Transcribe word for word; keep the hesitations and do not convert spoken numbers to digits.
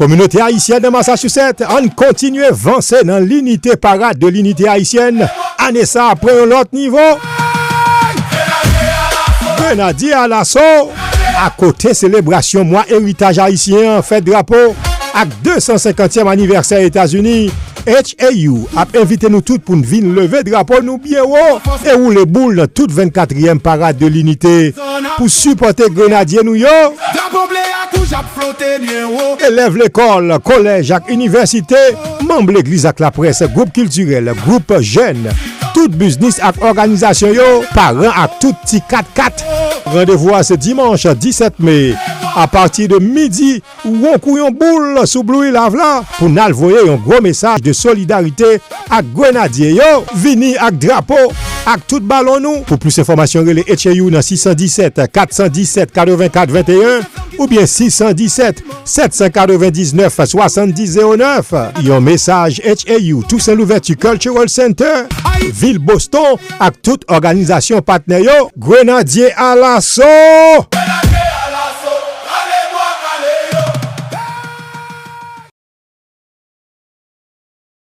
Kominote ayisyèn nan Massachusetts, ann kontinye vanse nan linite, parad de linite ayisyèn. Ane sa a pran yon lòt nivo. Grenadye Alaso, akote selebrasyon mwa eritaj ayisyen an, fèt drapo, ak de san senkantyèm anivèsè Etazini, H A U ap envite nou tout pou n vin leve drapo nou byen wo e woule boul nan tout vennkatriyèm parad de linite pou sipòte grenadye nou yo. Drapo ble ak wouj ap flote byen wo. Elèv lekòl, kolèj ak inivèsite, manm legliz ak laprès, gwoup kiltirèl, gwoup jèn, tout biznis ak òganizasyon yo, paran ak tout ti kat kat. Randevou a se dimanch disèt me, apati de midi, wonkou yon boul sou Blue Hill Ave la pou n al voye yon gwo mesaj de solidarite ak grenadye yo. Vini ak drapo, ak tout balon nou. Pou plis enfòmasyon, rele H A U nan sis san disèt, kat san disèt, katrevenkat venteyen oubyen sis san disèt, sèt san katrevendiznèf, swasanndis zewo nèf. Yon mesaj H A U, Toussaint Louverture Cultural Center, Vil Boston, ak tout òganizasyon patnè yo. Grenadye Alaso!